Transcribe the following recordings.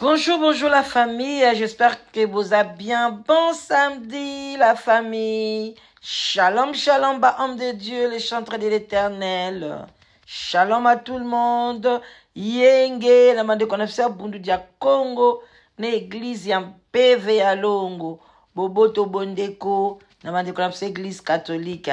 Bonjour, bonjour la famille. J'espère que vous allez bien. Bon samedi, la famille. Shalom, shalom, ba homme de Dieu, les chantres de l'éternel. Shalom à tout le monde. Yenge, la mande konafisa bundu dia Congo, na église ya Mpeve ya Longo. Boboto bondeko, na mande konafisa église catholique.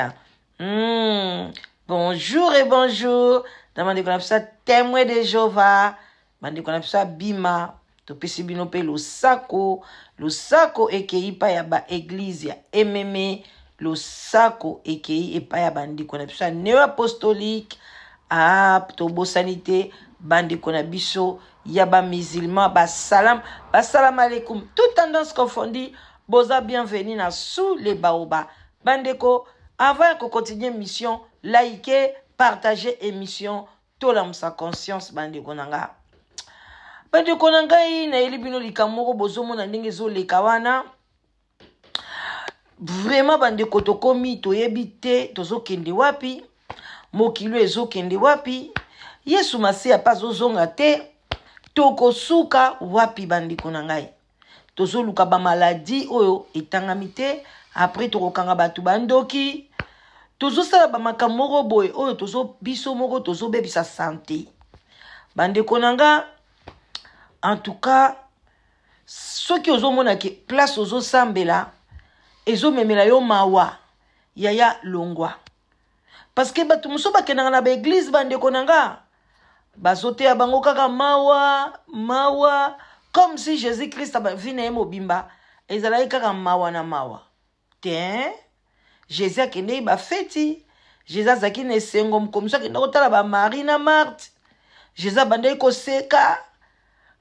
Bonjour et bonjour. Na mande konafisa témoin de Jéhovah. Bandeko na biso ya Bima, topesi bino mpe losako. Losako ekei epai ya baeglize ya Ememe. Losako ekei epai ya bandeko na biso ya Neo Apostolique. Ah, tobosani te bandeko na biso ya bamusulman, basalam, basalam alaikum, toute tendance confondue, boza bienvenue na sous les baobabs. Bandeko, avant ya kocontinue mission, like, partager émission, tolamusa conscience bandeko na nga. Bandeko na ngai, nayeli bino likambo moko bozomona ndenge ezoleka wana. Vraiment bandeko, tokomi toyebi te tozokende wapi, mokili ezokende wapi, Yesu Masiya mpe azozonga te, tokosuka wapi bandeko na ngai? Tozoluka bamaladi oyo etangami te, après tokokanga bato bandoki, tozosala bamakambo moko boye oyo tozo biso moko tozobebisa santé bandeko na nga. En tout cas, soki ozomona ke place ozosambela ezomemela yo mawa, yaya, longwa, parce que bato mosusu bakendaka na baeglize, bandeko na nga, bazoteya bango kaka mawa mawa, comme si Jésus Christ vie na ye mobimba ezalaki kaka mawa na mawa te. Jésus akendeki bafeti, Jésus azalaki na esengo, mokomiso akenda kotala bamarie na Marte, Jésus abandaki koseka.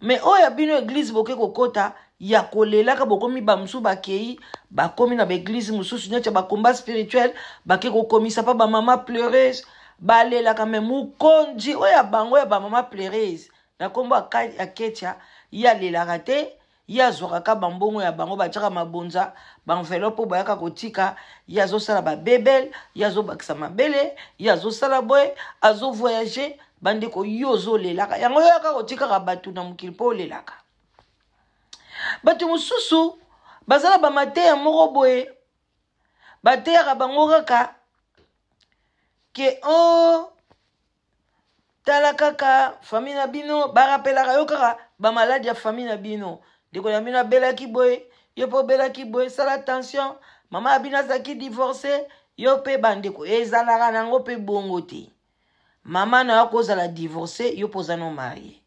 Mais oyo ya bino eglize boke kokota ya kolelaka, bokomi bamosusu bakei, bakomi na baeglize mosusu neti ya bacombat spirituel, bake kokomisa mpa bamama pleureuse, balelaka. Mais mokonzi oyo ya bango ya bamama pleureuse na nkombo ya Ketia, ye alelaka te. Ye azwaka ka bambongo ya bango, batiaka mabonza, baenveloppe oyo bayaka kotika. Ye azosala babebele, ye azobakisa mabele, ye azosala boye, azovoyage. Bandeko, yo ozolelaka yango, yo yaka kotikaka bato na mokili mpo olelaka. Bato mosusu baza na bamateya moko boye, bateyaka bango kaka ke o oh, tala kaka famille na bino, barapelaka yo kaka bamaladi ya famille na bino. Ndeko na bino abelaki boye, yo mpe obelaki boye, sala attention. Mama ya bino azalaki divorce, yo mpe. Bandeko, ezalaka nango mpe bongo te. Mama na yo akozala divorce, yo mpe oza no marie.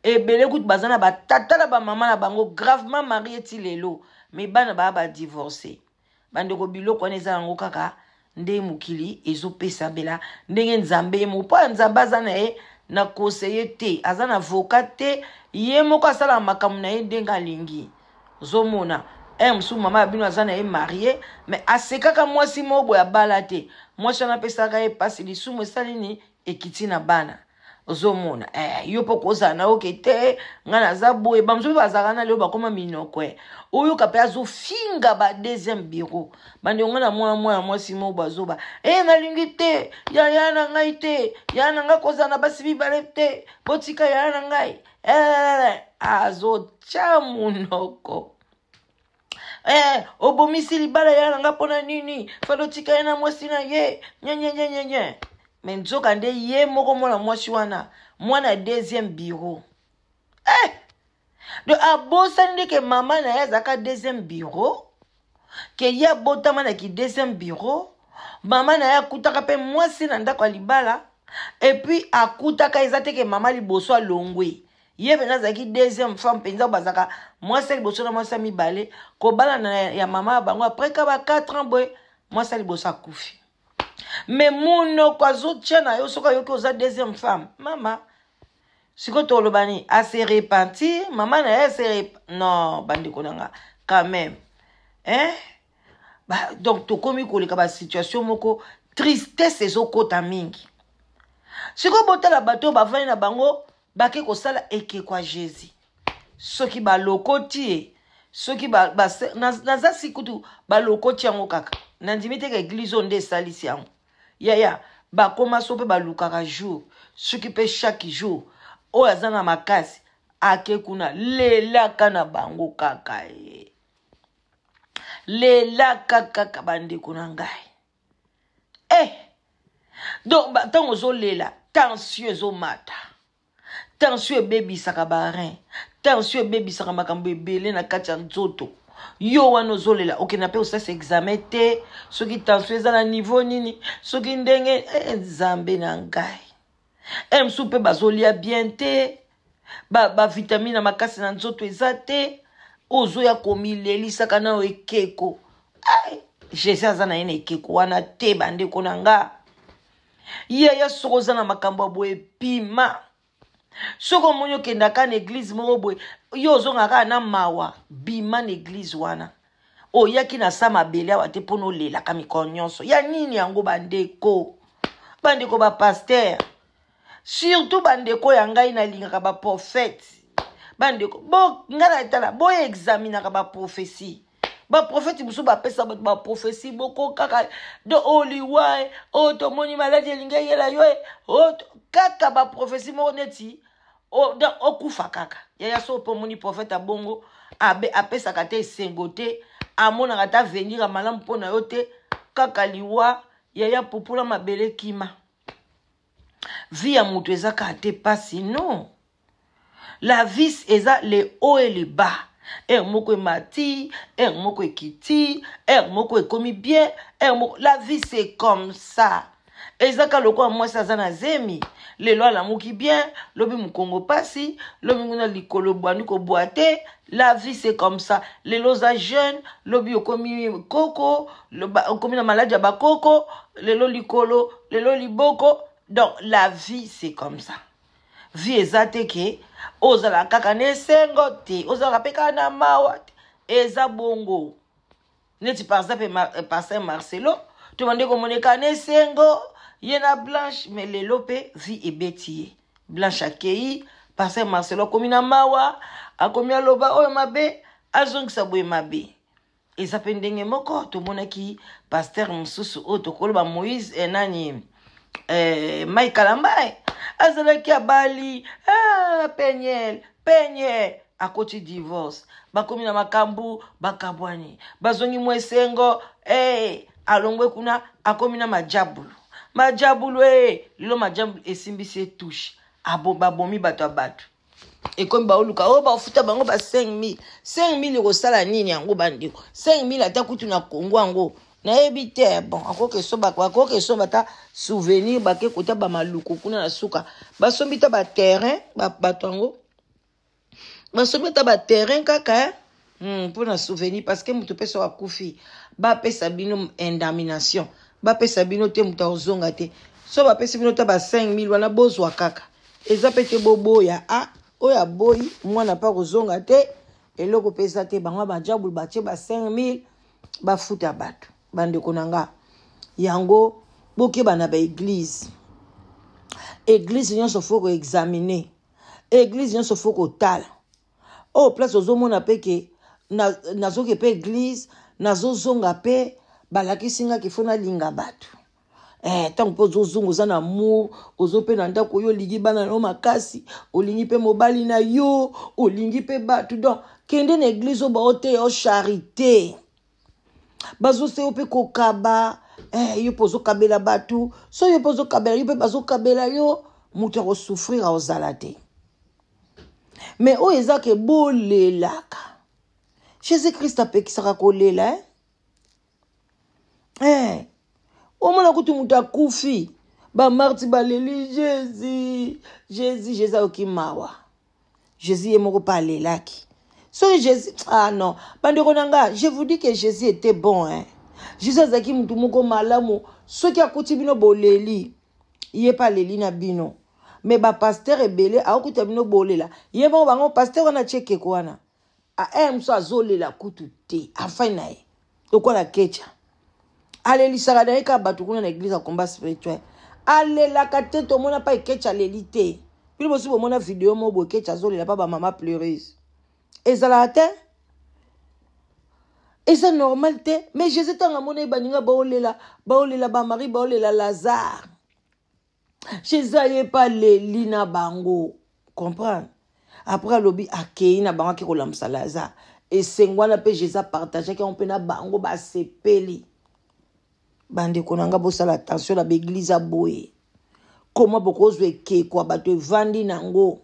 Ebele kutu baza na batata na bamama na bango gravement marie ti lelo, mais bana baya badivorce. Bandeko, biloko wana eza yango kaka nde mokili ezopesa bela ndenge Nzambe ye moko, mpo ya Nzambe aza na ye na conseiller te, aza na avocat te, ye moko asalaka makambo na ye ndenge alingi. Ozomona e mosusu mama ya bino aza na ye marie, mais asekaka mwasi moko boye abala te. Mwasi wana apesaka ye mpasi, lisumu esali nini? Ekiti na bana. Ozomona yo mpo kozala na oke te, ngai naza boye. Bamosusu mpe bazalaka na lelo bakóma minoko oyoka mpe azofinga ba deuxième bureau. Bandeko, ngai na mwana mwana mwasi moko bazoba nalingi te yaya na ngai te, yaya na ngai kozala na basi mibale te, botika yaya na ngai. Azotya monoko, obomisi libala ya na nga mpona nini? Fali otika ye na mwasi na ye nyenyenyenyenye. Mais nzoka nde ye moko mwana mwasi wana, mwana deuxième bureau. Donc abosani nde ke mama na ye azalaka deuxième bureau, ke ye abotama na ki deuxième bureau. Mama na ye akutaka mpe mwasi na ndako ya libala, et puis akutaka eza te ke mama liboso alongwe, ye mpenza azalaki deuxième femme mpenza. Bazalaka mwasi ya liboso na mwasi ya mibale kobalana ya mama ya bango. Après ka ba 4 ans boye, mwasi ya liboso akufi. Mais monoko azotia na yo soki ayoki oza deuxième femme. Mama sikoyo toloba nini? Ase repentir, mama na ye ase non. Bandeko na nga, quand même, hein? Ba, donc tokomi koleka basituation moko, tristesse ezokota mingi. Sikoyo botala bato oyo bavandi na bango, bake kosala ekeko ya Jésus. Soki balokoti ye, soki naza sikutu balokoti yango kaka, nandimi teka eglize oyo nde esalisi yango. Yaya, bakoma so mpe balukaka jour, soki mpe chaque jour oyo aza na makasi. Ake kuna lelaka na bango kaka ye. Lelaka kaka bandeko na ngai. Eh! Donc ntango ozolela, tension ezomata. Tension ebebisaka ba rein. Tension ebebisaka makambo ebele na kati ya nzoto. Yo wana ozolela, okenda mpe osalisa examen te, soki tension eza na niveau nini, soki ndenge, eh, Nzambe na ngai. Eh, mosusu mpe bazolia bien te, ba vitamine ya makasi na nzoto eza te, ozoya komilelisaka nayo ekeko. Ai, Jesus aza na ye na ekeko wana te, bandeko na nga. Yaya, soki oza na makambo ya boye, pima. Soki omoni okendaka na eglise moko boye, yo ozongaka kaka na mawa, bima na eglise wana. Oyaki na sa mabele awa te mpona olelaka mikolo nyonso. Ya nini yango bandeko? Bandeko ba pasteur, surtout bandeko ya ngai nalingaka ba prophète. Bandeko, bo ngai na tala, bo examinaka ba prophétie. Ba prophète mosusu bapesa bato ba prophétie boko kaka do oliwa, o tomoni maladi elingi eyela yo, o kaka ba prophétie moko neti o, donc okufa kaka. Yaya, so mpo omoni prophète abongo, abe apesaka te esengo te, amonaka ta avenir ya malamu mpo na yo te, kaka liwa. Yaya, pupula mabele kima. Vie ya moto eza kaka te pasi, non. La vie eza le haut et le bas. Heure moko emati, heure moko ekiti, heure moko ekomi bien, heure moko. La vie c'est comme ça. Ezaka lokola mwasi aza na zemi, lelo alamuki bien, lobi mokongo pasi, lobi nguna likolo bwandi kobwa te. La vie c'est comme ça. Lelo oza jeune, lobi okomi koko, okomi na maladi ya bakoko, lelo likolo, lelo liboko. Donc la vie c'est comme ça. Vie eza te ke ozala kaka na esengo te, ozalaka mpe kaka na mawa te. Eza bongo. Neti par exemple pasteur Marcelo, tobande komoneka na esengo ye na Blanche, mais lelo mpe vie ebeti ye. Blanche akei, pasteur Marcelo akomi na mawa, akomi aloba oyo mabe, azongisa boye mabe. Eza mpe ndenge moko tomonaki pasteur mosusu oyo tokoloba Moïse, nani, Mike Kalambay, azalaki abali, Peniel, Peniel akoti divorce, bakomi na makambo, bakabwani, bazongi mwa esengo, alongwe kuna akomi na majabulu. Majabulu, lelo majabulu esimbisi ye touche. Abo, babomi bato ya bato. Ekomi baoluka oyo bafuta bango ba 5000. 5000 ekosala nini yango bandeko? 5000 ata kutu na Congo yango nayebi te. Bon, akoki esomba, akoki esomba ata souvenir, bake kota ba maluku kuna na suka, basombi ta ba terrain, bato yango basombi ata ba terrain kaka, eh? Mpona souvenir, parce que moto mpe so akufi, bapesa bino indemnisation, bapesa bino te, moto akozonga te. So bapesi bino ta ba 5000 wana, bozwa kaka, eza pe te boboya. A oyo aboyi mwana mpe akozonga te, eloko mpe eza te. Bango bajabulu batie ba 5000, bafuta bato. Bandeko na nga, yango bokeba na ba église. Église nyonso faut koexamine, église nyonso faut kotala. Oyo place ozomona mpe ke nazoke mpe église, nazozonga mpe balakisi nga ke faut nalinga bato. Ntango mpe ozozonga, oza na amour, ozo mpe na ndako oyo olingi bana na yo makasi, olingi mpe mobali na yo, olingi mpe bato. Donc kende na église oyo baoteya yo charité, bazoseya yo mpe kokaba. Yo mpe ozokabela bato, so yo mpe ozokabela, yo mpe bazokabela yo, moto akosouffrir aozala te. Mais oyo eza ke bolelaka, Jésus Christ apekisaka kolela, eh? Omona kutu moto akufi, bamarti baleli Jésus, Jésus, Jésus ayoki mawa. Jésus ye moko mpe alelaki. Soki Jésus, ah non, bandeko na nga, je vous dis que Jésus était bon, hein? Jésus azalaki motu moko malamu. Soki akuti bino boleli, ye mpe aleli na bino. Mais bapasteur ebele akokuta bino bolela, ye moko bango pasteur wana atie ekeko wana, mosusu azolela kutu te, afai na ye lokola kecha, alelisaka na ye kaka bato kuna na église ya combat spirituel, alelaka te. Tomona mpa ekecha aleli te. Bino bosi bomona video moko boye kecha azolela mpa bamama pleureuse? Ezalaka te, eza normal te. Mais Jésus, ntango amona ye baninga baolela, baolela bamarie, baolela Lazare, Jésus aye mpe aleli na bango. Comprendre? Après alobi akei na bango, ake kolamusa Lazare. Esengo wana mpe Jésus apartageaki yango mpe na bango, basepeli. Bandeko na nga, bosala attention na baeglize ya boye. Koma bokozwa ekeko ya bato evandi nango.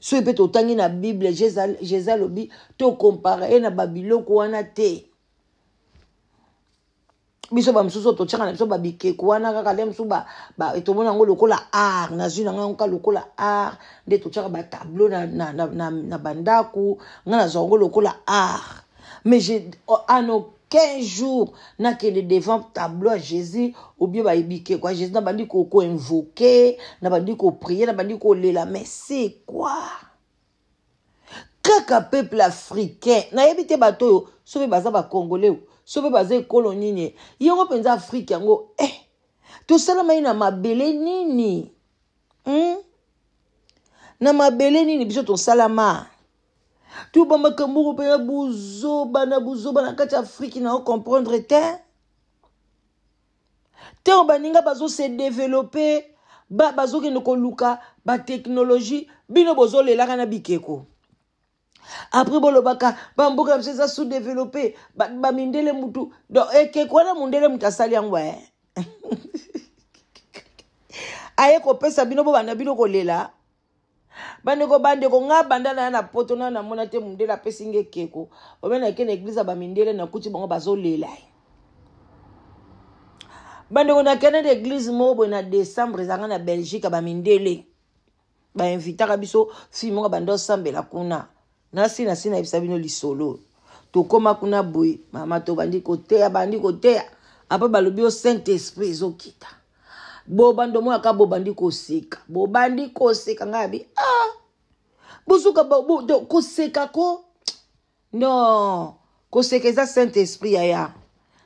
Soki mpe totangi na Bible, Jésus alobi tokompare ye na babiloko wana te. Biso bamosusu oyo totyaka na biso babikeko wana kaka nde mosusu tomona yango lokola art. Nazwi na ngai yango kaka lokola art, nde totyaka batableau na bandako. Ngai nazwa yango lokola art, mais je, en aucun jour nakende devant tableau ya Jésus ou bien bikeko ya Jésus, nabandi koinvoke, nabandi koprier, nabandi kolela. Mais c'est quoi? Kaka peuple africain, nayebi te bato oyo so mpe baza bacongolais, so mpe baza ekolo nini. Yango mpenza Afrike yango, tosalamai na mabele nini? Na mabele nini biso tosalama? Tuba makambo moko mpenza buzoba na buzoba na kati ya Afrike, na ocomprendre te. Ntango baninga bazose développer, bazokende koluka bateknologie, bino bozolelaka na bikeko. Après bolobaka bamboka na biso eza sous développé, bamindele mutu. Donc ekeko wana, mundele mutu asali yango, aye kopesa bino, bobanda bino kolela. Bandeko, bandeko, nga banda na ya na Poto, na namona te mundele apesi nga ekeko. Obe nake na eglize ya bamindele, nakuti bango bazolela. Bandeko, nakende na eglize moko boye na décembre, ezalanga na Belgique, ya bamindele. Bainvitaka biso, fille moko banda osambela kuna. Nasi nasi nayebisa bino lisolo. Tokóma kuna boye, mama, tobandi koteya, bandi koteya. Après balobi o Saint Esprit ezokita, bobandi omonaka, bobandi koseka, bobandi koseka. Ngai abi, ah, bosuka koseka ko non, koseka eza Saint Esprit yaya.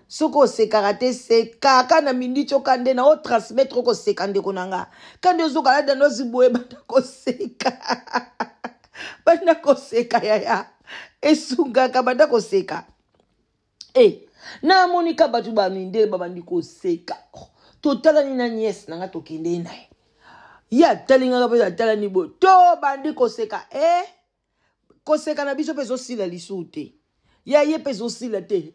Soki osekaka te, sekaka na miniti oka nde na otransmettre okoseka. Ndeko na nga, ka nde ozokala danosi boye, banda koseka, banda koseka yaya, esungaka, banda koseka. E namonika bato bamindele babandi koseka. Oh, totalani na niese na nga, tokende na ye, ye atalingaka mpe atalani boye, tobandi koseka. E koseka na biso mpe ezosila lisusu te, ya ye mpe ezosila te.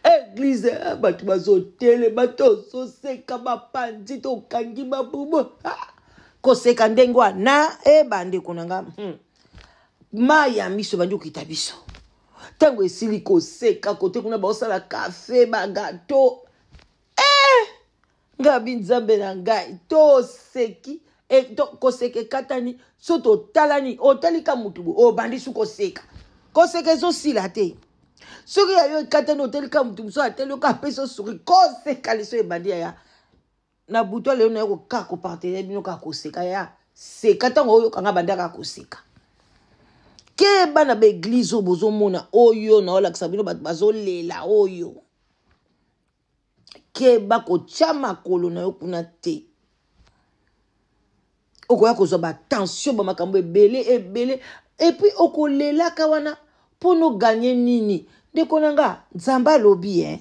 Eglize, bato bazotelema, tozoseka, bapanzi, tokangi mabumu, koseka ndenge wana. E bandeko na nga, Mai ya miso ebandi kokita biso. Ntango esili koseka, kote kuna baosala kafe, bagato. Ngai Nzambe na ngai, toseki koseka ekatani. So totalani, otalika mutu boye, obandi su koseka, koseka ezosila te. Soki ya yo ekatani, otalika mutu mosusu, ateli oka, apesi osuri, koseka liso ebandi yaya. Na butu lelo naye kaka kopartager bino kaka koseka ya seka. Ntango oyokanga, bandaka koseka. Ke bana baeglize oyo bozomona oyo naolakisa bino, bato bazolela oyo, keba kotya makolo na yo kuna te. Okoya kozwa batension, bamakambo ebele ebele, et puis okolelaka wana mpo ogagner nini? Ndeko na nga, Nzambe alobi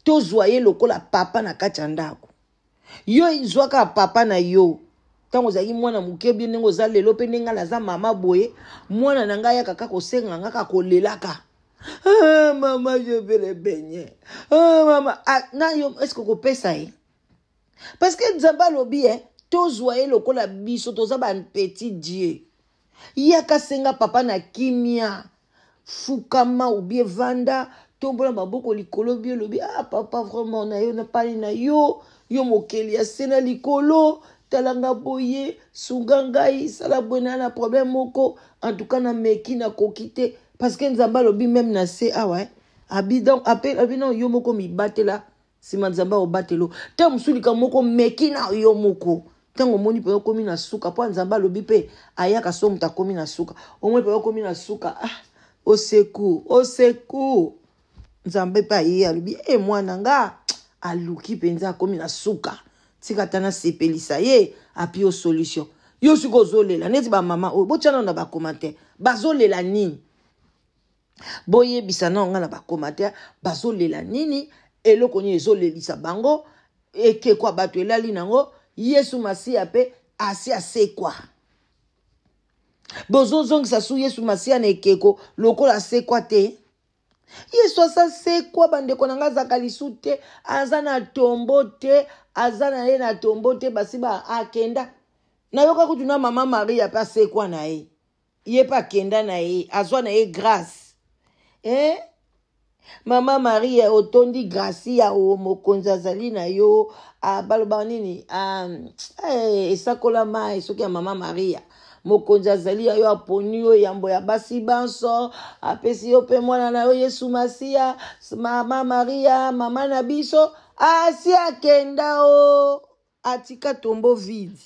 tozwa ye lokola papa na kati ya ndako. Yo zwaka papa na yo ntango ozalaki mwana moke, bie ndenge oza lelo mpe ndenge ngai naza mama boye, mwana na ngai ayaka kaka kosenga nga, kaka kolelaka: "Ah, mama, je vais le baigner. Ah, mama." Ah, na yo, est ce que okopesa ye? Parce que Nzambe alobi tozwa ye lokola biso toza bapetit Dieu. Yaka senga papa na kimia, fukama ubie vanda, tombola maboko likolo, bi olobi: "Ah papa, vraiment na yo napali na yo, yo mokeli ya se na likolo, talanga boye, sunga ngai, sala boye na problème moko. En tout cas nameki, nakoki te." Parce que Nzambe alobi même na se awa, abi donc abi non, yo moko mibatela, nsima Nzambe akobatela. Ntango mosusu likambo moko meki na yo moko, ntango omoni mpenza okomi na suka, mpo Nzambe alobi mpe ayaka so moto akomi na suka. Omoni mpenza okomi na suka, ah, osecours, osecours, Nzambe mpe aye, alobi: "E mwana nga aluki mpenza, akomi na suka, tika ata nasepelisa ye." Api yo solution. Yo soki ozolela neti bamama oyo, botya nano na bacommentaire, bazolela nini? Boyebisa nano nga na bacommentaire, bazolela nini? Eloko nini ezolelisa bango? Ekekwa bato elali nango, Yesu Masiya mpe. Asi asekwa. Bozozongisa su Yesu Masiya na ekeko lokola asekwa te. Yesu asasekwa, bandeko na ngai, azalaka lisu te, aza na tombo te, aza na ye na tombo te, basi ba akenda. Nayoka kutu na mama Maria mpe asekwa na ye, ye mpe akenda na ye, azwa na ye grâce eh? Mama Maria otondi gracia, o mokonzi azali na yo. Ah, balobaka nini? Ah, eh, esakola mai soki ya mama Maria, mokonzi azali ya yo, aponi yo yambo ya basi banso, apesi yo mpe mwana na yo Yesu Masiya. Mama Maria, mama na biso, asi akenda o atika tombo vide.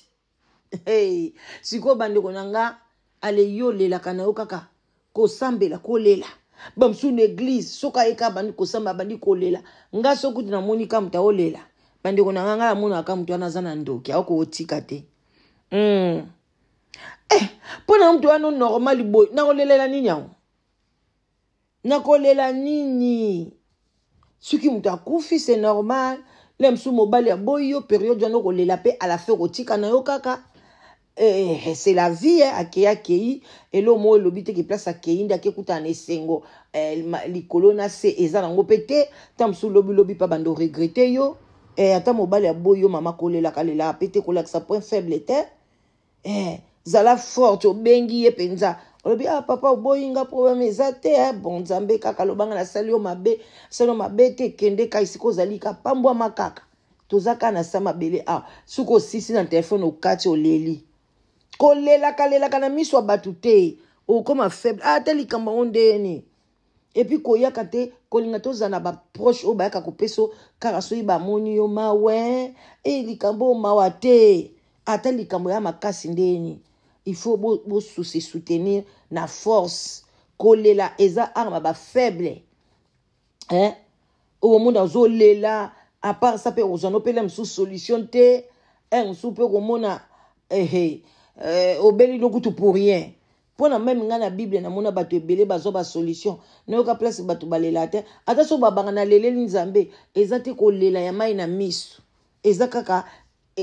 Hey, sikoyo bandeko na nga, ale yo olelaka na yo kaka kosambela, kolela bamosusu na eglize, soki ayeka abandi kosamba, abandi kolela. Nga soki kutu namoni ka moto aolela, bandeko na nga, ngai namonaka moto wana aza na ndoki, akokotika te. Eh, mpo na moto wana normal boye, nakolelela nini yango? Nakolela nini soki moto akufi? C'est normal. Le mosusu mobali aboyi yo, période wana okolela mpe, à la fin okotika na yo kaka. Eh, c'est la vie, eh. Akei, akei, elo moko elobi te ke place akei nde akekutana na esengo, eh, likolo na se eza nango mpe te. Ta mosusu lobilobi mpa bando regretter yo, eh, ata mobali aboyi yo, mama, kolelaka lelaka mpe te, kolakisa point faible te. Eh, zala forte. Obengi ye mpenza, olobi: "Ah papa, oboyi nga, problème eza te, eh? Bon, Nzambe kaka alobanga nasali yo mabe, nasali yo mabe te. Kende ka esika ozali, ka pambwama kaka, toza kaka na sa mabele awa." Soki osisi na telefone, okati, oleli, kolelaka lelaka na miso ya bato te, okoma faible. Ata likambo yango ndeni. Et puis koyaka te, kolinga tozala na baproche oyo bayaka kopesa kaka soki bamoni yo mawe e likambo oyo mawa te. Ata likambo ya makasi ndeni, il faut bosuse soutenir na force. Kolela eza arme bafaible, hein? Oyo omona azolela, à part ça mpe kozwa no mpela mosusu solution te. Mosusu mpe komona ehe, obeli no kutu pour rien. Mpo na même ngai na Bible namona bato ebele bazwa basolution. Nayoka place bato balela te, ata so babanga naleleli Nzambe, eza te kolela ya mai na miso, eza kaka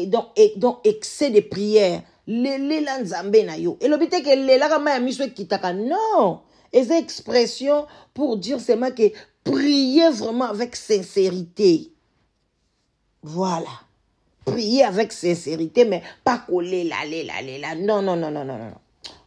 donc excès de prière. Lelela Nzambe na yo, elobi te ke lelaka mai ya miso ekitaka, non, eza expression pour dire seulement que prier vraiment avec sincérité. Voilà, prier avec sincérité, mais pas kolela lela lela, non, non, non, non, non, non.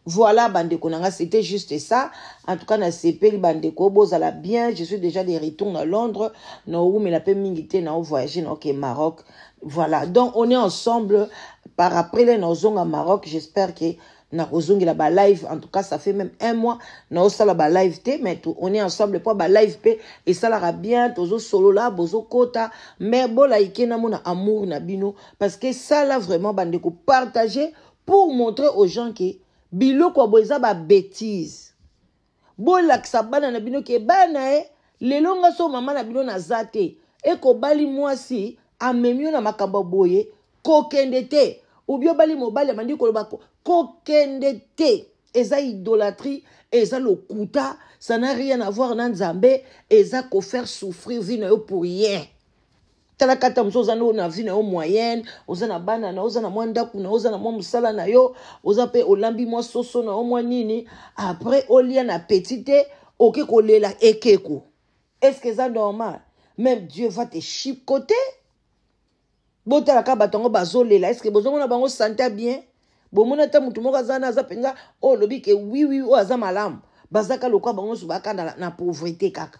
Voilà, bandeko na nga, c'était juste ça. En tout cas, nasepeli, bandeko, bozala bien. Je suis déjà de retour na Londres, naowumela mpe mingi te, nao voyager, naoke Maroc. Voilà, donc on est ensemble. Par après le naozonga Maroc, j'espère que nakozongela balive. En tout cas, ça fait même un mois naosala balive te, mais on est ensemble mpo balive mpe esalaka bien, tozosolola, bozokota. Mais bolaike, namona amour na bino, parce que sala vraiment, bandeko, partager pour montrer aux gens que biloko ya boye eza babêtise. Bolakisa bana na bino ke bana e lelo nga so mama na bino naza te, ekobali mwasi amemi yo na makambo ya boye, kokende te. Obi obali mobali, abandi koloba, kokende te. Eza idolâtrie, eza lokuta, ça n'a rien à voir na Nzambe, eza kofaire souffrir vie na yo pour rien. Tala kata mosusu oza na vie na yo moyenne, oza na bana na, oza na mwa ndako na, oza na mwa mosala na yo, oza mpe olambi mwa soso na yo, mwa nini, après olia na petit te, oke kolela ekeko. Est ce que eza normal? Même Dieu va te chicoter. Botalaka bato yango bazolela, est ce que bozomona bango santé bien? Bomona ata motu moko aza na aza mpenza oyo olobi ke oui, oyo aza malamu? Bazaka lokwa bango nyonso baka na pauvreté kaka,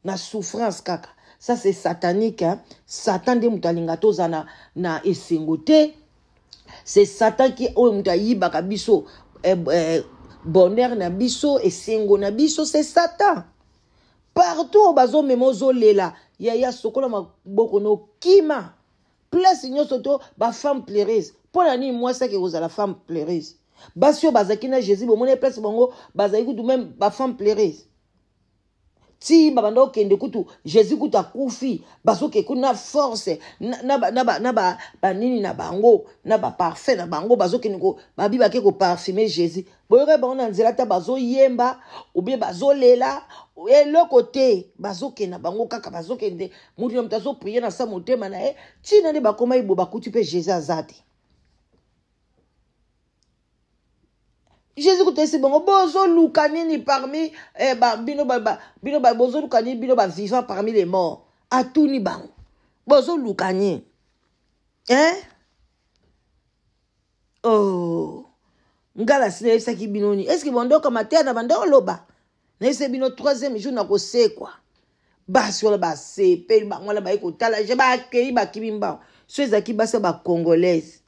na souffrance kaka. Ça, c'est satanique, hein? Satan nde moto alinga toza na esengo te. C'est Satan ki oyo moto ayibaka biso bonheur na biso, esengo na biso. C'est Satan. Partout oyo bazomema, ozolela, yaya, sokola maboko na okima place nyonso. To bafemme pleureuse, mpo na nini mwasi ake kozala femme pleureuse? Basi oyo bazalaki na Jésus, bomoni place bango bazali kutu même bafemme pleureuse ti babanda kokende kutu. Jésus kutu akufi, bazoke kutu na force na banini na bango, na baparfum na bango, bazokende, babi bake koparfumer Jésus. Boyoka bango na nzela, ata bazoyemba obie bazolela, eloko te. Bazokende na bango kaka, bazokende, mutu na moto azoprier na sa motema na ye. Ntina nde bakoma ye bo, bakuti mpe Jésus aza te. Jésus kutesi bango bozoluka nini parmi eh, ba, bino ba, ba, bino ba, bozoluka nini bino ba vivant parmi les morts atuni bango bozoluka nini eh? Oh ngala si nayebisaki bino nini eske bondoka mateya na banda oloba nayebisaki bino troisième jour nakosekwa basi wana basepeli bango wana baye kotala je bakei bakimi mbango so ezalaki basi ya bacongolaise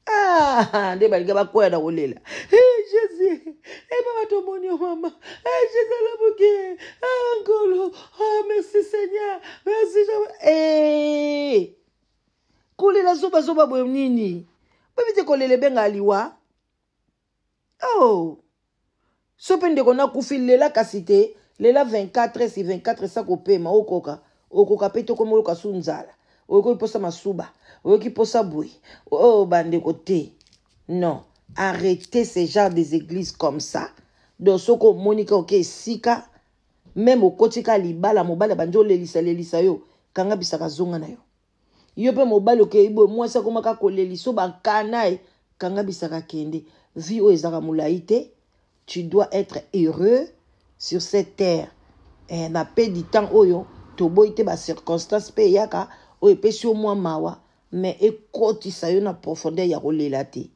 Ah, nde balinga bakwea na kolela hey, eh, jésus hey, eh, mama tomoni yo mama hey, eh, jésus alamuki ah, nkolo ah, merci seigneur merci hey. Kolela zoba zoba boye nini? Boyebi te kolela ebengaka liwa? Oh. So pe ndeko nakufi lela kasi te lela 24 si 24 sa kopema okoka okoka pe tokomi oyoka su nzala oyoki posa masuba oyoki posa boye oh bandeko te non arrêtez ce genre des églises comme ça donc soki omoni ka oke esika meme okoti ka libala mobali abandi olelisa lelisa yo kanga bisaka zonga na yo yo mpe mobali okei boye mwasi akomaka koleliso bankana kanga bisaka kende vie oyo ezalaka molai te tu dois être heureux sur cette terre eh, na pe du temps oyo toboyi te bacirconstance mpe eyaka oyo epesi yo mwa mawa mais ekotisa yo na profondeur ya kolela te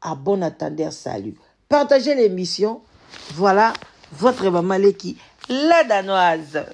à bon attendeur salut partagez l'émission voilà votre maman leki la danoise.